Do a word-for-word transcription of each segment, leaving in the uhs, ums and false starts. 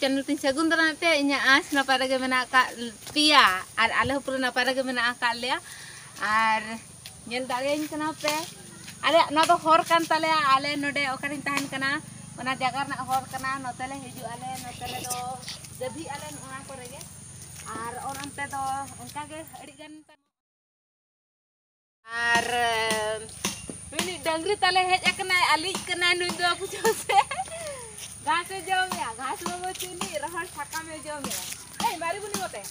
Channel ᱛᱤᱧ ᱥᱟᱹᱜᱩᱱ ᱫᱟᱨᱟᱢ ᱯᱮ᱾ ᱤᱧᱟᱹᱜ ᱟᱸᱥ ᱱᱟᱯᱟᱭ ᱨᱮᱜᱮ ᱢᱮᱱᱟᱜ ᱟᱠᱟᱫ ᱯᱮᱭᱟ ᱟᱨ ᱟᱞᱮ ᱦᱚᱸ ᱯᱩᱨᱟᱹ ᱱᱟᱯᱟᱭ ᱨᱮᱜᱮ ᱢᱮᱱᱟᱜ ᱟᱠᱟᱫ ᱞᱮᱭᱟ᱾ ᱟᱨ ᱧᱮᱞ ᱫᱟᱲᱮᱭᱟᱹᱧ ᱠᱟᱱᱟ ᱯᱮ, ᱟᱞᱮᱭᱟᱜ ᱱᱚᱣᱟ ᱫᱚ ᱦᱚᱨ ᱠᱟᱱ ᱛᱟᱞᱮᱭᱟ᱾ ᱟᱞᱮ ᱱᱚᱰᱮ ᱚᱠᱟᱨᱤᱧ ᱛᱟᱦᱮᱱ ᱠᱟᱱᱟ, ᱚᱱᱟ ᱡᱟᱭᱜᱟ ᱨᱮᱱᱟᱜ ᱦᱚᱨ ᱠᱟᱱᱟ᱾ ᱱᱚᱛᱮ ᱞᱮ ᱦᱤᱡᱩᱜ ᱟᱞᱮ, ᱱᱚᱛᱮ ᱞᱮ ᱫᱚ ᱜᱟᱹᱫᱷᱤᱜ ᱟᱞᱮ ᱱᱚᱣᱟ ᱠᱚᱨᱮ ᱜᱮ᱾ ᱟᱨ ᱚᱱ ᱚᱱᱛᱮ ᱫᱚ ᱚᱱᱠᱟ ᱜᱮ ᱟᱹᱰᱤ ᱜᱟᱱ ᱟᱨ ᱩᱱᱤ ᱰᱟᱹᱝᱨᱤ ᱛᱟᱞᱮ ᱦᱮᱡ ᱟᱠᱟᱱᱟᱭ, ᱟᱹᱞᱤᱡ ᱠᱟᱱᱟᱭ ᱱᱩᱭ ᱫᱚ, ᱵᱩᱡᱷᱟᱹᱣ ᱥᱮ᱾ ᱜᱷᱟᱥᱮ ᱡᱚᱢᱮᱜᱼᱟ, ᱜᱷᱟᱥ ᱵᱟᱵᱟ ᱪᱩᱱᱤ, ᱨᱚᱦᱚᱲ ᱥᱟᱠᱟᱢᱮ ᱡᱚᱢᱮᱜᱼᱟ᱾ ᱮᱭ, ᱢᱟᱨᱤ ᱵᱩᱱᱤ ᱢᱚᱛᱮ᱾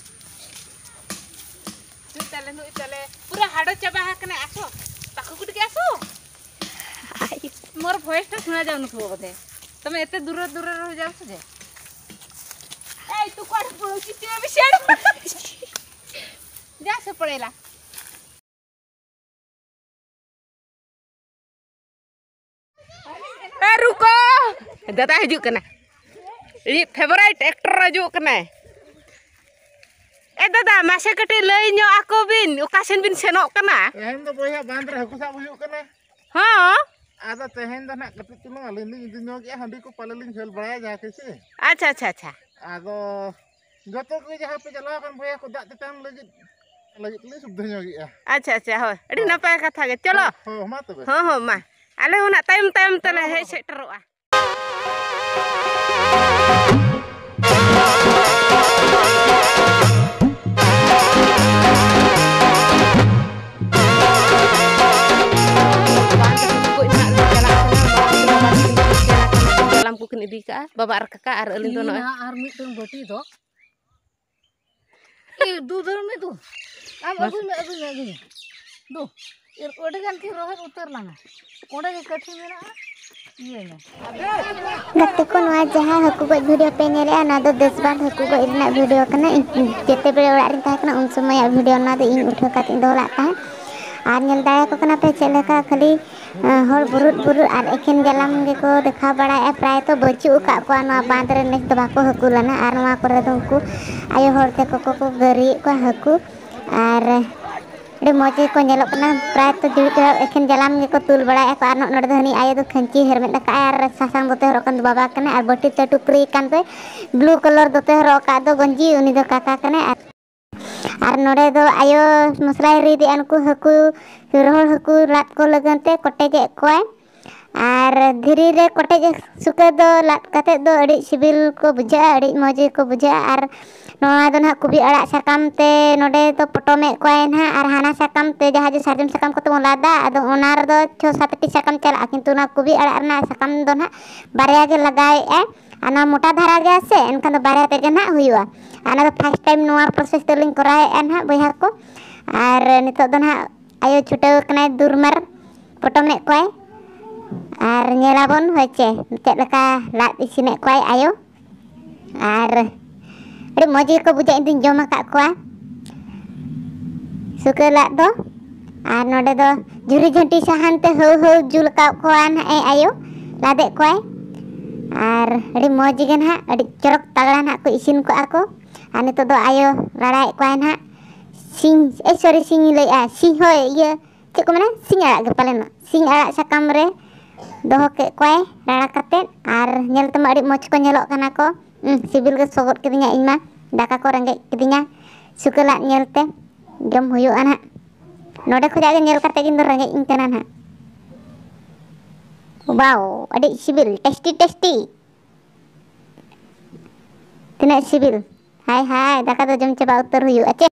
ᱱᱩᱭ ᱛᱟᱞᱮ, ᱱᱩᱭ ᱛᱟᱞᱮ, ᱯᱩᱨᱟᱹ ᱦᱟᱰᱚ ᱪᱟᱵᱟ ᱟᱠᱟᱱᱟᱭ᱾ ᱟᱥᱚ, ᱛᱟᱠᱚ ᱠᱩᱴᱤ ᱜᱮ ᱟᱥᱚ᱾ ମୋର ଭଏସଟା ଶୁଣାଯାଉନଥିବ ବୋଧେ। ତମେ ଏତେ ଦୂର ଦୂରରେ ରହିଯାଉଛ ଯେ। ଏଇ ତୁ କୁଆଡ଼େ ପଳଉଛୁ? ତୁ ଏବେ ସିଆଡ଼େ ପଳଉଛୁ। ଯା, ସେ ପଳେଇଲା। ᱮ, ᱨᱩᱠᱳ᱾ ᱫᱟᱫᱟ ᱦᱤᱡᱩᱜ ᱠᱟᱱᱟ᱾ ᱤᱧᱤᱡ ᱯᱷᱮᱵᱟᱨᱟᱭᱤᱴ ᱮᱠᱴᱚᱨ ᱦᱤᱡᱩᱜ ᱠᱟᱱᱟᱭ᱾ ᱮ ᱫᱟᱫᱟ, ᱢᱟᱥᱮ ᱠᱟᱹᱴᱤᱡ ᱞᱟᱹᱭ ᱧᱚᱜ ᱟᱠᱚ ᱵᱤᱱ, ᱚᱠᱟ ᱥᱮᱱ ᱵᱤᱱ ᱥᱮᱱᱚᱜ ᱠᱟᱱᱟ? ᱛᱮᱦᱮᱧ ᱫᱚ ᱵᱚᱭᱦᱟ ᱵᱟᱸᱫᱽ ᱨᱮ ᱦᱟᱹᱠᱩ ᱥᱟᱵ ᱦᱩᱭᱩᱜ ᱠᱟᱱᱟ᱾ ᱦᱚᱸ᱾ ᱟᱫᱚ ᱛᱮᱦᱮᱧ ᱫᱚ ᱱᱟᱜ ᱠᱟᱹᱴᱤᱡ ᱪᱩᱞᱩᱝ ᱟᱹᱞᱤᱧ ᱞᱤᱧ ᱤᱫᱤ ᱧᱚᱜᱮᱜᱼᱟ, ᱦᱟᱺᱰᱤ ᱠᱚ ᱯᱟᱞᱮ ᱞᱤᱧ ᱡᱷᱟᱹᱞ ᱵᱟᱲᱟᱭᱟ ᱡᱟᱦᱟᱸ ᱠᱤᱥᱤ᱾ ᱟᱪᱪᱷᱟ, ᱟᱪᱪᱷᱟ, ᱟᱪᱪᱷᱟ᱾ ᱟᱫᱚ ᱡᱚᱛᱚ ᱠᱚ ᱡᱟᱦᱟᱸ ᱯᱮ ᱪᱟᱞᱟᱣ ᱟᱠᱟᱱ ᱵᱚᱭᱦᱟ ᱠᱚ ᱫᱟᱜ ᱛᱮᱛᱟᱝ ᱞᱟᱹᱜᱤᱫ, ᱞᱟᱹᱜᱤᱫ ᱞᱤᱧ ᱥᱩᱵᱤᱫᱷᱟ ᱧᱚᱜᱮᱜᱼᱟ᱾ ᱟᱪᱪᱷᱟ, ᱟᱪᱪᱷᱟ, ᱦᱳᱭ᱾ ᱟᱹᱰᱤ ᱦᱳᱭ᱾ ᱱᱟᱯᱟᱭ ᱠᱟᱛᱷᱟ ᱜᱮ᱾ ᱪᱚᱞᱚ᱾ ᱦᱳᱭ, ᱦᱳᱭ, ᱢᱟ ᱛᱚᱵᱮ᱾ ᱦᱚᱸ, ᱦᱚᱸ, ᱢᱟ᱾ ᱟᱞᱮ ᱦᱚᱸ ᱱᱟᱜ ᱛᱟᱭᱚᱢ ᱛᱟᱭᱚᱢ ᱛᱮᱞᱮ ᱦᱳᱭ, ᱦᱮᱡ ᱦᱳᱭ᱾ ᱥᱮᱴᱮᱨᱚᱜᱼᱟ᱾ ᱡᱟᱞᱟᱢ ᱠᱚᱠᱤᱱ ᱤᱫᱤ ᱠᱟᱜᱼᱟ, ᱵᱟᱵᱟ ᱟᱨ ᱠᱟᱠᱟ ᱟᱨ ᱟᱹᱞᱤᱧ ᱫᱚ ᱱᱚᱜᱼᱚᱭ᱾ ᱟᱨ ᱢᱤᱫᱴᱟᱝ ᱵᱟᱹᱴᱤ ᱫᱚ ᱮ, ᱫᱩ ᱫᱷᱟᱹᱨ ᱢᱮ ᱫᱩ᱾ ᱟᱢ ᱟᱹᱜᱩᱭ ᱢᱮ, ᱟᱹᱜᱩᱭ ᱢᱮ, ᱟᱹᱜᱩᱭ ᱢᱮ᱾ ᱫᱩ, ᱟᱹᱰᱤ ᱜᱟᱱ ᱠᱤᱱ ᱨᱚᱦᱮᱫ ᱩᱛᱟᱹᱨ ᱞᱟᱝᱟ᱾ ᱚᱸᱰᱮ ᱜᱮ ᱠᱟᱹᱴᱷᱤ ᱢᱮᱱᱟᱜᱼᱟ, ᱤᱭᱟᱹᱭ ᱢᱮ᱾ ᱜᱟᱛᱮ ᱠᱚ, ᱱᱚᱣᱟ ᱡᱟᱦᱟᱸ ᱦᱟᱹᱠᱩ ᱜᱚᱡ ᱵᱷᱤᱰᱤᱭᱳ ᱯᱮ ᱧᱮᱞᱮᱜᱼᱟ, ᱱᱚᱣᱟ ᱫᱚ ᱫᱮᱥᱵᱟᱸᱫᱷ ᱦᱟᱹᱠᱩ ᱜᱚᱡ ᱨᱮᱱᱟᱜ ᱵᱷᱤᱰᱤᱭᱳ ᱠᱟᱱᱟ᱾ ᱤᱧ ᱡᱮᱛᱮ ᱵᱮᱲᱟ ᱚᱲᱟᱜ ᱨᱤᱧ ᱛᱟᱦᱮᱸ ᱠᱟᱱᱟ, ᱩᱱ ᱥᱚᱢᱚᱭᱟᱜ ᱵᱷᱤᱰᱤᱭᱳ ᱱᱚᱣᱟ ᱫᱚ ᱤᱧ ᱩᱴᱷᱟᱹᱣ ᱠᱟᱛᱮ ᱤᱧ ᱫᱚᱦᱚ ᱞᱮᱫ ᱛᱟᱦᱮᱸᱫ᱾ ᱟᱨ ᱧᱮᱞ ᱫᱟᱲᱮᱭᱟᱠᱚ ᱠᱟᱱᱟ ᱯᱮ ᱪᱮᱫ ᱞᱮᱠᱟ ᱠᱷᱟᱹᱞᱤ ᱦᱚᱲ ᱵᱩᱨᱩᱫ ᱵᱩᱨᱩᱫ ᱟᱨ ᱮᱠᱮᱱ ᱡᱟᱞᱟᱢ ᱜᱮᱠᱚ ᱫᱮᱠᱷᱟᱣ ᱵᱟᱲᱟᱭᱮᱫᱼᱟ᱾ ᱯᱨᱟᱭ ᱛᱚ ᱵᱟᱹᱪᱩᱜ ᱟᱠᱟᱫ ᱠᱚᱣᱟ ᱱᱚᱣᱟ ᱵᱟᱸᱫᱽ ᱨᱮ, ᱱᱮᱥ ᱫᱚ ᱵᱟᱠᱚ ᱦᱟᱹᱠᱩ ᱞᱮᱱᱟ᱾ ᱟᱨ ᱱᱚᱣᱟ ᱠᱚᱨᱮ ᱫᱚ ᱩᱱᱠᱩ ᱟᱭᱳ ᱦᱚᱲ ᱛᱮᱠᱚ ᱠᱚ ᱜᱟᱹᱨᱤᱭᱮᱫ ᱠᱚᱣᱟ ᱦᱟᱹᱠᱩ᱾ ᱟᱨ ᱟᱹᱰᱤ ᱢᱚᱡᱽ ᱜᱮᱠᱚ ᱧᱮᱞᱚᱜ ᱠᱟᱱᱟ᱾ ᱯᱨᱟᱭ ᱛᱚ ᱡᱩᱲᱤ ᱡᱚᱲᱟ ᱮᱠᱷᱮᱱ ᱡᱟᱞᱟᱢ ᱜᱮᱠᱚ ᱛᱩᱞ ᱵᱟᱲᱟᱭᱮᱫᱼᱟ ᱠᱚ᱾ ᱟᱨ ᱱᱚᱜᱼᱚ ᱱᱚᱰᱮ ᱫᱚ ᱦᱟᱹᱱᱤ ᱟᱭᱳ ᱫᱚ ᱠᱷᱟᱹᱧᱪᱤ ᱦᱮᱨᱢᱮᱫ ᱟᱠᱟᱫᱼᱟᱭ ᱟᱨ ᱥᱟᱥᱟᱝ ᱫᱚᱛᱮ ᱦᱚᱨᱚᱜ ᱠᱟᱱ ᱫᱚ ᱵᱟᱵᱟ ᱠᱟᱱᱟᱭ᱾ ᱟᱨ ᱵᱟᱹᱴᱤ ᱛᱮ ᱴᱩᱯᱨᱤ ᱠᱟᱱ ᱫᱚᱭ ᱵᱞᱩ ᱠᱟᱞᱟᱨ ᱫᱚᱛᱮ ᱦᱚᱨᱚᱜ ᱟᱠᱟᱫ ᱫᱚ ᱜᱚᱸᱡᱤ, ᱩᱱᱤ ᱫᱚ ᱠᱟᱠᱟ ᱠᱟᱱᱟᱭ᱾ ᱟᱨ, ᱟᱨ ᱱᱚᱰᱮ ᱫᱚ ᱟᱭᱳ ᱢᱚᱥᱞᱟᱭ ᱨᱤᱫᱮᱜᱼᱟ᱾ ᱩᱱᱠᱩ ᱦᱟᱹᱠᱩ, ᱨᱚᱦᱚᱲ ᱦᱟᱹᱠᱩ ᱞᱟᱫ ᱠᱚ ᱞᱟᱹᱜᱤᱫ ᱛᱮ ᱠᱚᱴᱮᱡᱮᱫ ᱠᱚᱣᱟᱭ᱾ ᱟᱨ ᱫᱷᱤᱨᱤ ᱨᱮ ᱠᱚᱴᱮᱡ ᱥᱩᱠᱟᱹ ᱫᱚ ᱞᱟᱫ ᱠᱟᱛᱮᱫ ᱫᱚ ᱟᱹᱰᱤ ᱥᱤᱵᱤᱞ ᱠᱚ ᱵᱩᱡᱷᱟᱹᱜᱼᱟ, ᱟᱹᱰᱤ ᱢᱚᱡᱽ ᱜᱮᱠᱚ ᱵᱩᱡᱷᱟᱹᱜᱼᱟ᱾ ᱟᱨ ᱱᱚᱣᱟ ᱫᱚ ᱱᱟᱦᱟᱜ ᱠᱚᱵᱤ ᱟᱲᱟᱜ ᱥᱟᱠᱟᱢ ᱛᱮ ᱱᱚᱰᱮ ᱫᱚ ᱯᱚᱴᱚᱢᱮᱫ ᱠᱚᱣᱟᱭ ᱱᱟᱦᱟᱜ᱾ ᱟᱨ ᱦᱟᱱᱟ ᱥᱟᱠᱟᱢ ᱛᱮ, ᱡᱟᱦᱟᱸ ᱡᱮ ᱥᱟᱨᱡᱚᱢ ᱥᱟᱠᱟᱢ ᱠᱚᱛᱮ ᱵᱚᱱ ᱞᱟᱫᱟ, ᱟᱫᱚ ᱚᱱᱟ ᱨᱮᱫᱚ ᱪᱷᱚ ᱥᱟᱛ ᱴᱤ ᱥᱟᱠᱟᱢ ᱪᱟᱞᱟᱜᱼᱟ, ᱠᱤᱱᱛᱩ ᱚᱱᱟ ᱠᱚᱵᱤ ᱟᱲᱟᱜ ᱨᱮᱱᱟᱜ ᱥᱟᱠᱟᱢ ᱫᱚ ᱱᱟᱦᱟᱜ ᱵᱟᱨᱭᱟ ᱜᱮ ᱞᱟᱜᱟᱣᱮᱫᱼᱟᱭ᱾ ᱟᱨ ᱱᱚᱣᱟ ᱢᱚᱴᱟ ᱫᱷᱟᱨᱟ ᱜᱮᱭᱟ ᱥᱮ, ᱮᱱᱠᱷᱟᱱ ᱫᱚ ᱵᱟᱨᱭᱟ ᱛᱮᱜᱮ ᱱᱟᱦᱟᱜ ᱦᱩᱭᱩᱜᱼᱟ᱾ ᱟᱨ ᱚᱱᱟ ᱫᱚ first time ᱱᱚᱣᱟ process ᱛᱮᱞᱤᱧ ᱠᱚᱨᱟᱣᱮᱫᱼᱟ ᱱᱟᱦᱟᱜ ᱵᱚᱭᱦᱟ ᱠᱚ᱾ ᱟᱨ ᱱᱤᱛᱚᱜ ᱫᱚ ᱱᱟᱦᱟᱜ ᱟᱭᱳ ᱪᱷᱩᱴᱟᱹᱣ ᱠᱟᱱᱟᱭ ᱫᱩᱨᱢᱟᱨ, ᱯᱚᱴᱚᱢᱮᱫ ᱠᱚᱣᱟᱭ᱾ ᱟᱨ ᱧᱮᱞᱟᱵᱚᱱ ᱦᱳᱭ ᱪᱮ, ᱪᱮᱫ ᱞᱮᱠᱟ ᱞᱟᱫ ᱤᱥᱤᱱᱮᱫ ᱠᱚᱣᱟᱭ ᱟᱭᱳ᱾ ᱟᱨ ᱟᱹᱰᱤ ᱢᱚᱡᱽ ᱜᱮᱠᱚ ᱵᱩᱡᱷᱟᱹᱜᱼᱟ, ᱤᱧ ᱫᱩᱧ ᱡᱚᱢ ᱟᱠᱟᱫ ᱠᱚᱣᱟ ᱥᱩᱠᱟᱹ ᱞᱟᱫ ᱫᱚ᱾ ᱟᱨ ᱱᱚᱰᱮ ᱫᱚ ᱡᱷᱩᱨᱤ ᱡᱷᱟᱹᱱᱴᱤ ᱥᱟᱦᱟᱱ ᱛᱮ ᱦᱟᱹᱣ ᱦᱟᱹᱣ ᱡᱩᱞ ᱟᱠᱟᱫ ᱠᱚᱣᱟ ᱱᱟᱦᱟᱜ ᱮ ᱟᱭᱳ, ᱞᱟᱫᱮᱫ ᱠᱚᱣᱟᱭ᱾ ᱟᱨ ᱟᱹᱰᱤ ᱢᱚᱡᱽ ᱜᱮ ᱱᱟᱦᱟᱜ, ᱟᱹᱰᱤ ᱪᱚᱨᱚᱠ ᱛᱟᱜᱲᱟ ᱱᱟᱦᱟᱜ ᱠᱚ ᱤᱥᱤᱱ ᱠᱚᱜᱼᱟ ᱠᱚ᱾ ᱟᱨ ᱱᱤᱛᱚᱜ ᱫᱚ ᱟᱭᱳ ᱞᱟᱲᱟᱭᱮᱫ ᱠᱚᱣᱟᱭ ᱱᱟᱦᱟᱜ ᱥᱤᱧ, ᱮ ᱥᱚᱨᱤ, ᱥᱤᱧ ᱞᱟᱹᱭᱮᱫᱼᱟ, ᱥᱤᱧ, ᱦᱳᱭ, ᱤᱭᱟᱹ, ᱪᱮᱫ ᱠᱚ ᱢᱮᱱᱟ, ᱥᱤᱧ ᱟᱲᱟᱜ ᱜᱮ ᱯᱟᱞᱮᱱᱚᱜ, ᱥᱤᱧ ᱟᱲᱟᱜ ᱥᱟᱠᱟᱢ ᱨᱮ ᱫᱚᱦᱚ ᱠᱮᱫ ᱠᱚᱣᱟᱭ ᱨᱟᱲᱟ ᱠᱟᱛᱮᱫ᱾ ᱟᱨ ᱧᱮᱞ ᱛᱮᱢᱟ ᱟᱹᱰᱤ ᱢᱚᱡᱽ ᱠᱚ ᱧᱮᱞᱚᱜ ᱠᱟᱱᱟ ᱠᱚ᱾ ᱩᱸ, ᱥᱤᱵᱤᱞ ᱜᱮ ᱥᱚ ᱜᱚᱫ ᱠᱤᱫᱤᱧᱟ ᱤᱧ ᱢᱟ, ᱫᱟᱠᱟ ᱠᱚ ᱨᱮᱸᱜᱮᱡ ᱠᱤᱫᱤᱧᱟ᱾ ᱥᱩᱠᱟᱹ ᱞᱟᱫ ᱧᱮᱞ ᱛᱮ ᱡᱚᱢ ᱦᱩᱭᱩᱜᱼᱟ ᱱᱟᱦᱟᱜ᱾ ᱱᱚᱰᱮ ᱠᱷᱚᱱᱟᱜ ᱜᱮ ᱧᱮᱞ ᱠᱟᱛᱮᱫ ᱤᱧ ᱫᱚ ᱨᱮᱸᱜᱮᱡ ᱤᱧ ᱠᱟᱱᱟ ᱱᱟᱦᱟᱜ᱾ ᱵᱟᱣ, ᱟᱹᱰᱤ ᱥᱤᱵᱤᱞ, ᱴᱮᱥᱴᱤ ᱴᱮᱥᱴᱤ᱾ ᱛᱤᱱᱟᱹᱜ ᱥᱤᱵᱤᱞ! ᱦᱟᱭ ᱦᱟᱭ, ᱫᱟᱠᱟ ᱫᱚ ᱡᱚᱢ ᱪᱟᱵᱟ ᱩᱛᱟᱹᱨ ᱦᱩᱭᱩᱜᱼᱟ ᱪᱮ?